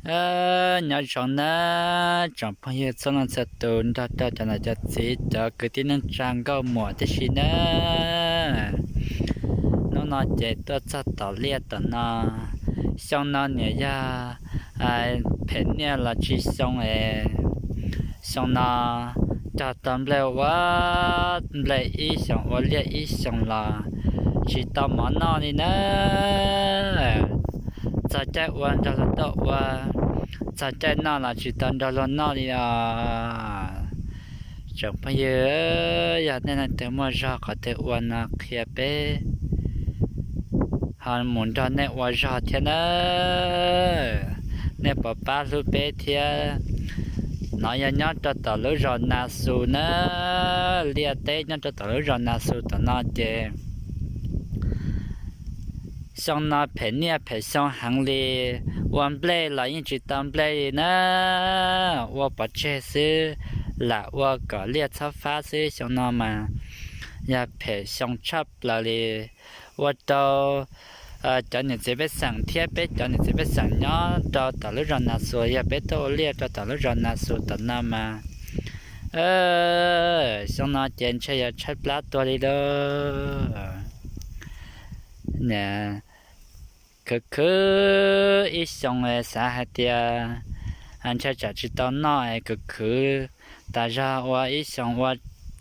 Nyob zoo nawb tsoom phooj ywg txhua leej txhua tus nrog rau cov niam cov txiv cov kwv tij neej tsa nkauj muam tib si nawb. Hnub no ces tuaj txog tom liaj tom no, xyoo no niam yog phem niaj los tsis xyoo es, xyoo no cog tau nplej ua nplej ib xyoos ua liaj ib xyoos los tsis tau mov noj li nawb. Txog caij ua nrog luag tuaj ua, txog caij noj los tsis tau nrog luag noj li os. Tsoom phooj ywg, yog nej leej twg muaj zog qhov twg ua no qhia peb, ho mus nrog nej ua zog thiab nawb. Nej puas pab hlub peb thiab? No yog nyob rau tom lub zos Nas Xus nawb, liaj teb nyob rau tom lub zos Nas Xus tom no ces xyoo no phem niaj phem xyoo heev li, ua nplej los yeej tsis tau nplej li na, ua pov tseg xwb, lam ua kom liaj txhob fab xwb. Xyoo no mas yog phem xyoo tshaj plaws li, ua rau cov niam txiv pej xeem thiab peb cov niam txiv pej xeem nyob rau tom lub zos Nas Xus, yog peb tuaj ua liaj rau tom lub zos Nas Xus tom no mas xyoo no ces ntshe yuav tshaib plab tuag li lauj. Khwv khwv ib xyoo xav hais tias ntshe tsam tsis tau noj es khwv khwv tas zog ua ib xyoos ua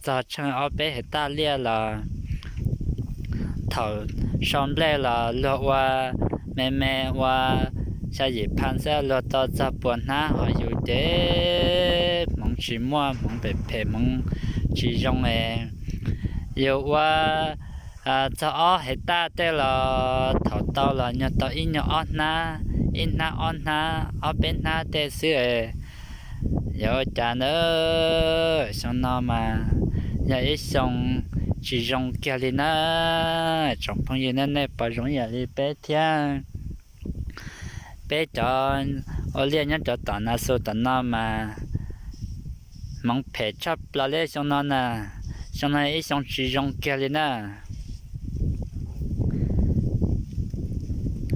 txog tsheej ob peb hais taj liaj los thaum sau nplej los luag ua me me ua xya yim pha xwb, luag tau txog puas hnab ho yus ces hmoov tsis muaj, hmoov phem phem, hmoov tsis zoo es yus ua txog ob hais taj tej los thaum tau los nyuag tau ib nyuag ob hnab, ib hnab ob hnab ob peb hnab tej xwb. Yog ua cas na, xyoo no mas yog ib xyoo tsis zoo kiag li na. Tsoom phooj ywg, nej puas zoo ib yam li peb thiab? Peb cov ua liaj nyob rau tom Nas Xus tom no mas hmoov phem tshaj plaws li xyoo no na. Xyoo no ib xyoo tsis zoo kiag li na.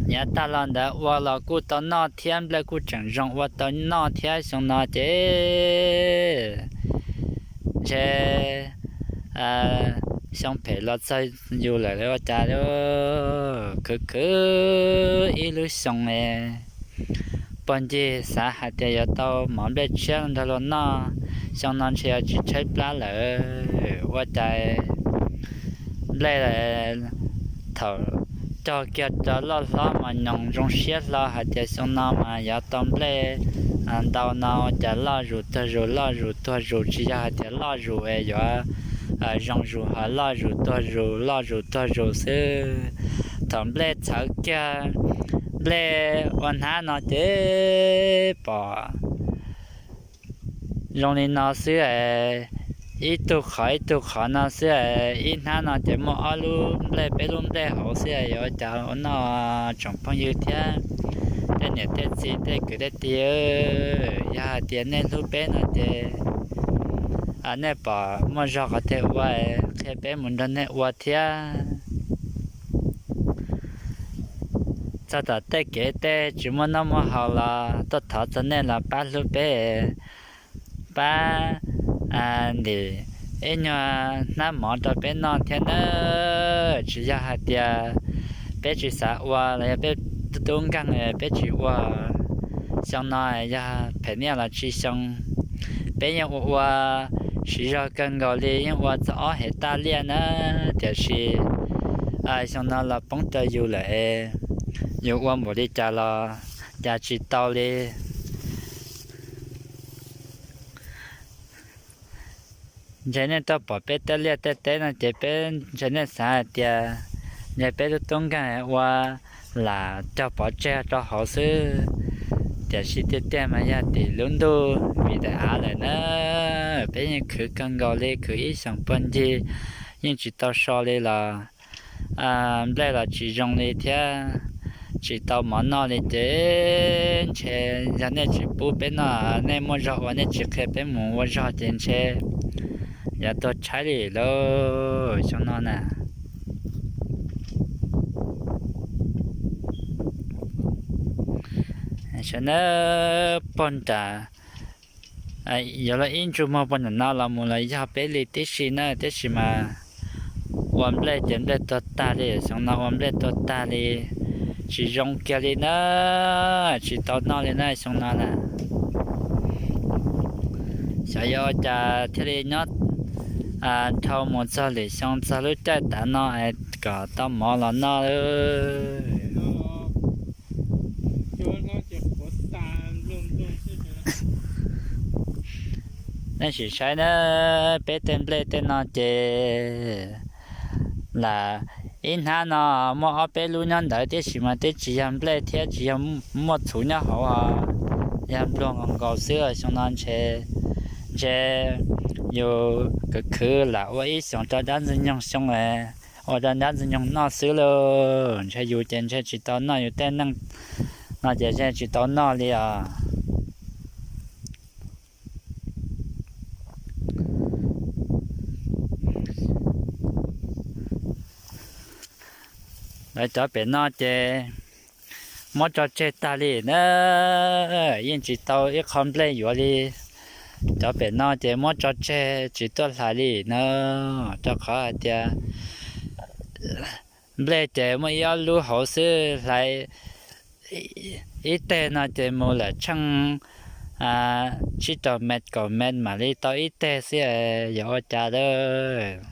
Yav tag los ntawd ua los kuj tau noj thiab, nplej kuj tseem zoo ua tau noj thiab. Xyoo no ces ntshe xyoo phem los txog yus lawm ua cas, khwv khwv ib lub xyoo es puag ncig xav hais tias yuav tau mov nplej tshiab nrog luag noj, xyoo no ntshe yuav tsis tshaib plab lawm ua cas. Nplej thaum cog kiag rau loj hlob mas nyoos zoo siab hlo hais tias xyoo no mas yuav tau nplej ntau no ua cas loj zus tuag zus, loj zus tuag zus, tsis yog hais tias loj zus es yuav zoo zus, ho loj zus tuag zus, loj zus tuag zus xwb. Thaum nplej txhawv kiag, nplej ua hnab no ces pom zoo li no xwb es, ib tug qhov ib tug qhov no xwb es, ib hnab no ces muaj ob lub nplej peb lub nplej hauv xwb es, yuav ua cas ua noj tsoom phooj ywg thiab tej niam tej txiv tej kwv tej tij. Yog hais tias nej hlub peb no ces nej pom muaj zog qhov twg ua qhia peb mus nrog nej ua thiab. Txog tom tej kev tej tsis muaj noj muaj haus los tuaj thov txog nej los pab hlub peb, pab ntim ib nyuag hnab mov rau peb noj thiab nawb. Tsis yog hais tias peb tsis xav ua los yog peb tub nkeeg peb tsis ua. Xyoo no yog phem niaj los tsis xyoo, peb yeej ua ua siv zog kawg nkaus li, yeej ua txog ob hev taj liaj na, tiam sis xyoo no los poob rau yus lawm es, yus ua npaum li cas los cas tsis tau li. Ntshe nej tuaj pom peb tej liaj tej teb no ces peb ntshe nej xav hais tias ntshe peb lub tub nkeeg ua lam cog pov tseg rau hauv xwb, tiam sis tiag tiag mas yog tim lub ntuj vim daim av lawm na. Peb yeej khwv kawg nkaus li, khwv ib xyoos puag ncig yeej tsis tau so li los nplej los tsis zoo li thiab, tsis tau mov noj li ces ntshe yog nej tsis pub peb noj, nej muaj zog ua nej tsis qhia peb mus ua zog ces ntshe yuav tuag tshaib li lauj xyoo no na. Saib na, puag nram, yuav luag ib ntsug muag puag nram no los mus los yog peb li tib si na, tiam sis mas ua nplej ces nplej tuag tag li, xyoo no ua nplej tuag tag li, tsis zoo kiag li na, tsis tau noj li na xyoo no na. Xyov yuav ua cas thiaj li nyob dhau mus txog lwm xyoo txog lub caij tav no es kom tau mov los noj. Nej sim saib na, peb tej nplej tej no ces lam ib hnab no muaj ob peb lub nyob ntawd, tiam sis mas twb tsis yog nplej thiab tsis yog muaj txhuv nyob hauv, yog npluag nkaus nkaus xwb. Xyoo no ntshe, ntshe yus khwv khwv lam ua ib xyoos rau dab ntxwg nyoog xyoo, ua rau dab ntxwg nyoog noj xwb lauj. Ntshe yus ces ntshe tsis tau noj, yus tej neej no ces ntshe tsis tau noj li os. Lawv cov pem no ces muab tso tseg tag li na, yeej tsis tau ib qho nplej yuav li. Cov pem no ces muab tso tseg tsis tuaj hlais li na, rau qhov hais tias nplej ces muaj ib ob lub hauv xwb, hlais ib teg no ces mus lawm tsheej tsib rau mev kaum mev mam li tau ib teg xwb, yuav ua cas lawm.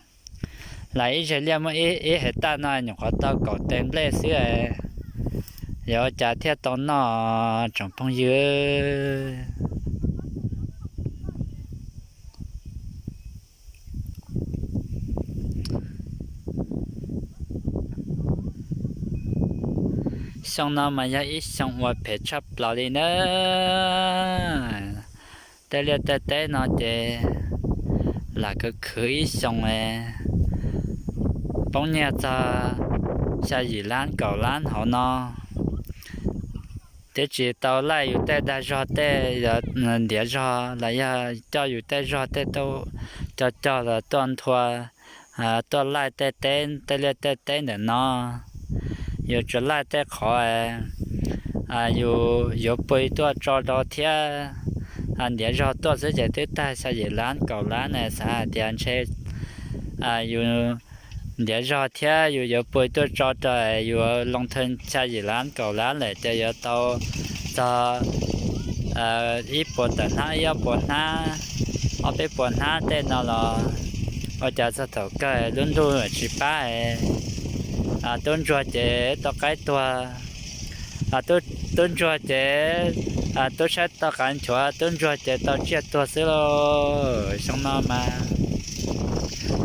Hlais ib zeg liaj muaj ib hais taj no nyuam qhuav tau kaum teg nplej xwb, yuav ua cas thiaj tau noj tsoom phooj ywg. Xyoo no mas yog ib xyoo uas phem tshaj plaws li na. Tej liaj tej teb no ces lam khwv khwv ib xyoos poob nyiaj txog xya yim lab kaum lab hauv no, twb tsis tau laij yus tej dag zog tej ntiav zog los yog coj yus tej zog tej tuaj cog cog los tuaj nthua, tuaj laij tej teb, tej liaj tej teb ntawm no. Yus tsuas laij tej qhov yus yuav pw tuaj tso rau thiab ntiav zog tuaj xwb ces twb tag xya yim lab kaum lab na, xav hais tias ntshe yus ntiav zog thiab yus yuav pw tuaj tso rau yus loo thawj xya yim lab kaum lab lawm ces yuav tau txog ib puas tawm hnab, ib ob puas hnab, ob peb puas hnab tej no los ua cas txog thaum kawg lub ntuj tsis pab, tub ntsuag ces tau qaib tuag, tub ntsuag ces tub tshaib tau qav nchuav, tub ntsuag ces tau tsiaj tuag xwb lauj. Xyoo no mas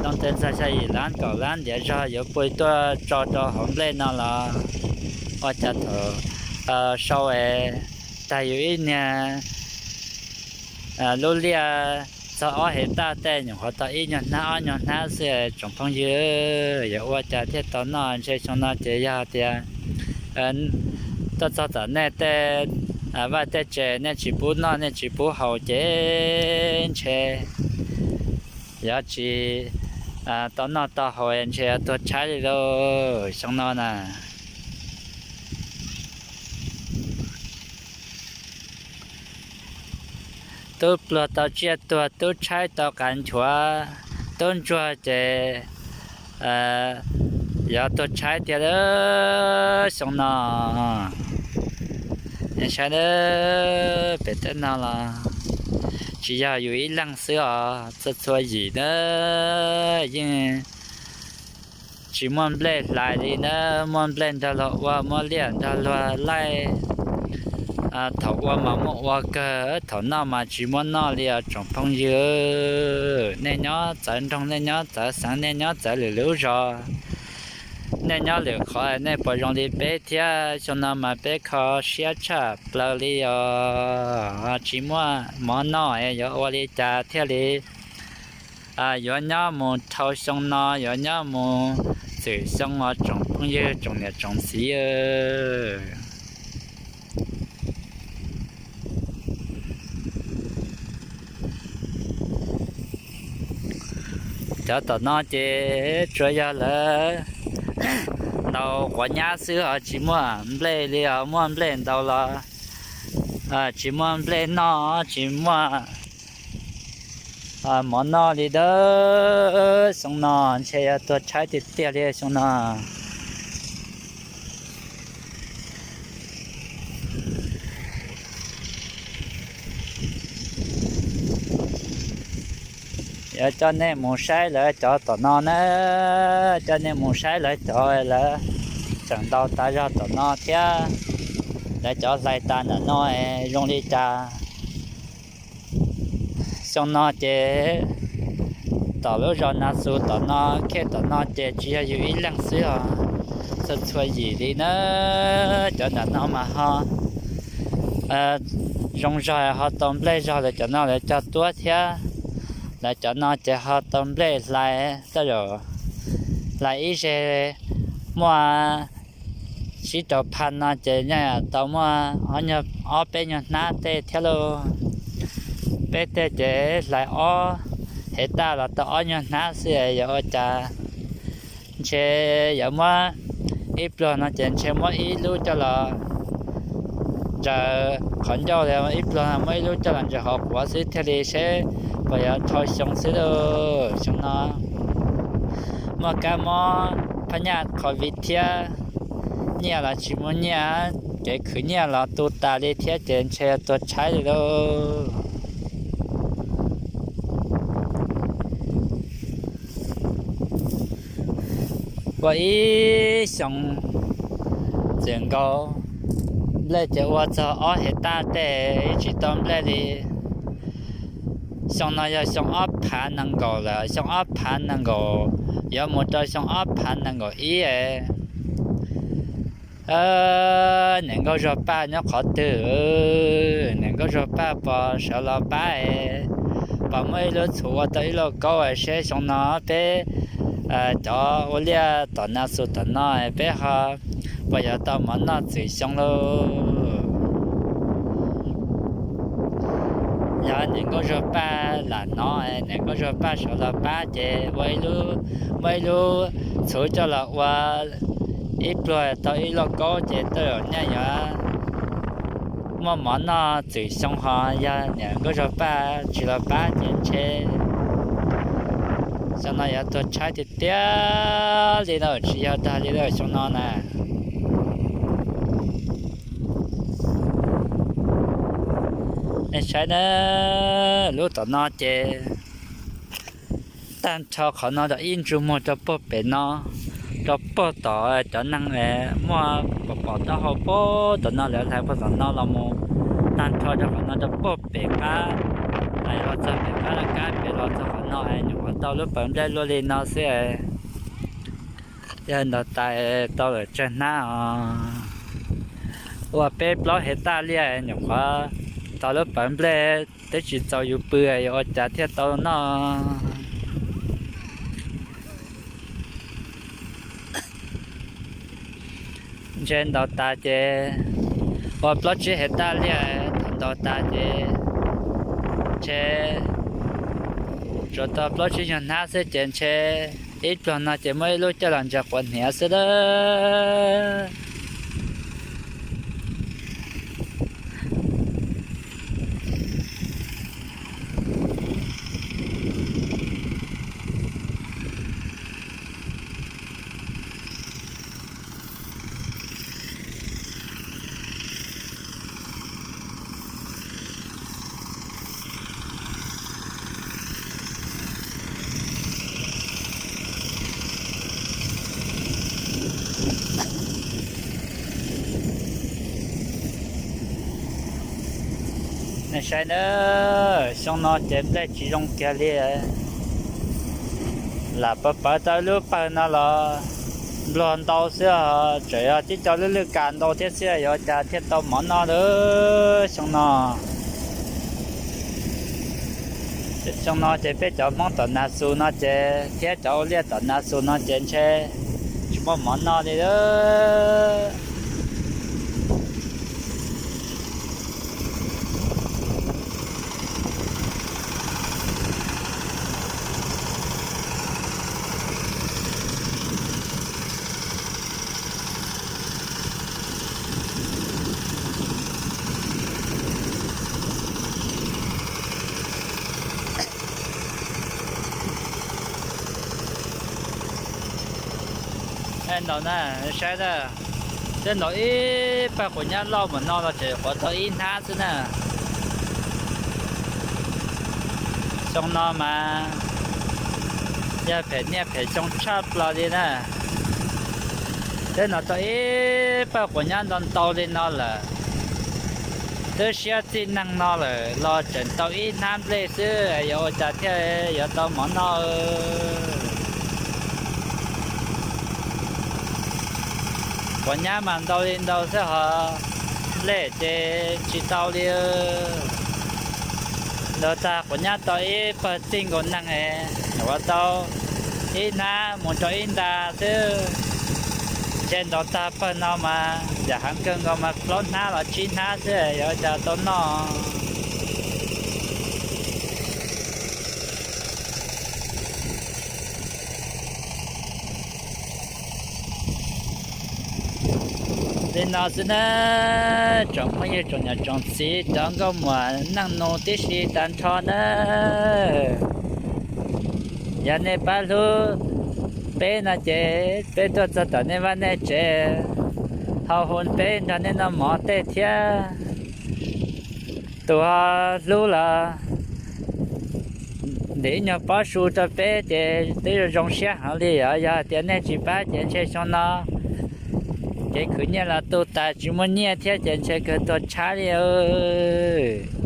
loo thawj txog xya yim lab kaum lab ntiav zog yuav pw tuaj tso rau hauv nplej no los ua cas thaum sau es tag yus ib niag lub liaj txog ob hais taj tej nyuam qhuav tau ib nyuag hnab ob nyuag hnab xwb tsoom phooj ywg, yuav ua cas thiaj tau noj. Ntshe xyoo no ces yog tias tuaj txog tom nej tej vaj tej tsev nej tsis pub noj nej tsis pub haus ces ntshe yuav tsis tau noj tau haus, ntshe yuav tuag tshaib li lauj xyoo no na. Tub pluag tau tsiaj tuag, tub tshaib tau qav nchuav, tub ntsuag ces yuav tuag tshaib tiag xyoo no. Saib pem tej no los tsis yog yus ib leeg xwb os, txhua txhua yim na yeej tsis muaj nplej hlais li na, muaj nplej nrog luag ua, muaj liaj nrog luag laij. Thaum ua mas muaj ua kawg, thaum noj mas tsis muaj noj li os tsoom phooj ywg. Nej nyob txawv nroog, nej nyob txawv xeev, nej nyob txawv lwm lub zos, nej nyob lwm qhov, nej puas zoo li peb thiab? Xyoo no mas peb kho siab tshaj plaws li os, tsis muaj mov noj, yuav ua li cas thiaj li yuav nyob mus dhau xyoo no, yuav nyob mus txwm xyoo os tsoom phooj ywg, tsoom niam tsoom txiv. Cov tom no ces tsuas yog lawv ntaus quav nyab xwb os, tsis muaj nplej li os, muaj nplej ntaus los Tsis muaj nplej noj, tsis muaj mov noj li dab. Xyoo no ntshe yuav tuag tshaib tiag tiag li xyoo no. Yuav coj nej mus saib lawv cov tom no na, coj nej mus saib lawv cov, lawv tseem ntaus tas zog tom no thiab, lawv cov hlais tas ntawm no zoo li cas. Xyoo no ces tom lub zos Nas Xus tom no, khej tom no ces tsis yog yus ib leeg xwb os, txhua txhua yim li na. Cov ntawm no mas ho zoo zog ho tau nplej zog, lawv cov no lawv cog tuab thiab. Lawv cov no ces ho tau nplej hlais, tej zaum hlais ib zeg muaj tsib rau phav no ces yeej tau muaj ob peb nyuag hnab tej thiab lauj. Peb tej ces hlais ob hev taj los tau ob nyuag hnab xwb, yog ua cas ntshe yuav muab ib pluag no ces ntshe muab ib lub coj los ntsaws qhov ncauj li, ib pluag muab ib lub coj los ntsaws hauv quav xwb thiaj li seb puas yuav dhau xyoo xwb lauj. Xyoo no muaj kab mob phab nyaj COVID thiab, nyiaj los tsis muaj nyiaj, kev khwv nyiaj los tu tas li thiab ces ntshe tuag tshaib li lauj. Ua ib xyoos txwm nkaus nplej ces ua txog ob hev taj tej tsis tau nplej li. Xyoo no yog xyoo ob phav nees nkaum lawm, xyoo ob phav nees nkaum yuav mus rau xyoo ob phav nees nkaum ib. Niam nkauj Zuag Paj nyob qhov twg? Niam nkauj Zuag Paj puas sawv los pab, puas muaj ib lub txhuv ua tau ib lauj kaub seb xyoo no peb cov ua liaj tom Nas Xus tom no peb ho puas yuav tau mov noj txwm xyoo lauj? Yog niam nkauj Zuag Paj lam hnov, niam nkauj Zuag Paj sawv los pab ces ua ib lub, muaj ib lub txhuv coj los ua ib pluag tau ib lauj kaub ces tej zaum nyaj yuav muaj mov noj txwm xyoo. Ho yog niam nkauj Zuag Paj tsis los pab ces ntshe xyoo no yuav tuag tshaib tiag tiag li lauj, tsis yog dag li lauj xyoo no na. Nej saib na, lub tom no ces tag nrho qhov no rau ib ntsug muag rau puag pem no, rau puag tom cov neeg muaj pom pom taub hau puag tom no lawv hlais puag tom no los mus, tag nrho rau qhov no rau puag pem qab, los txog pem qab laj kab pem los txog qhov no nyuam qhuav tau lub pawv nplej luaj li no xwb. Yog ntaus tas tau lawm tsawg hnab os. Ua peb plaub hev taj liaj nyuam qhuav tau lub pawv nplej, twb tsis txaus yus pw yuav ua cas thiaj tau noj. Ntshe ntaus tas ces ua plaub tsib hev taj liaj, thaum ntaus tas ces ntshe tsuas tau plaub tsib nyuag hnab xwb ces ntshe ib pluag no ces muab ib lub coj los ntsaws quav hniav xwb lawm. Nej saib na, xyoo no ces nplej tsis zoo kiag li. Lam pawv pawv tau lub pawg no los npluag ntau xwb os, tseem yog tib co lwj lwj kas ntau thiab xwb, yuav cas thiaj tau mov noj lawm xyoo no. Xyoo no ces peb cov Hmoob tom Nas Xus no ces thiab cov ua liaj tom Nas Xus no ces ntshe tsis muaj mov noj li lawm. Ntaus na, saib na, twb ntaus ib pawg quav nyab loj mus no los tseem quav tau ib hnab xwb na. Xyoo no mas yog phem niaj phem xyoo tshaj plaws li na. Twb ntaus tau ib pawg quav nyab ntau ntau li no lawm, twb siab txij neeg no lawm los tseem tau ib hnab nplej xwb, yuav ua cas thiaj yuav tau mov noj. Quav nyab mas ntau li ntau xwb hos nplej ces tsis tau li. Ntaus tag quav nyab tau ib pawg txij nkaus neeg, ua tau ib hnab mus rau ib nta xwb. Ntshe ntaus tag pawg no mas yam heev kawg nkaus mas plaub hnab los tsib hnab xwb, yuav ua cas tau noj. Li no xwb na, tsoom phooj ywg tsoom niam tsoom txiv cov nkauj muam neej nus tib si tag nrho na. Yog nej pab hlub peb no ces peb tuaj txog tom nej vaj nej tsev ho hu peb nrog nej noj mov tej thiab. Tus ho hlub los ntim ib nyuag pob su rau peb ces twb zoo siab heev li os. Yog tias nej tsis pab ces ntshe xyoo no kev khwv nyiaj los tu tas tsis muaj nyiaj thiab ces ntshe kawg tuag tshab li os.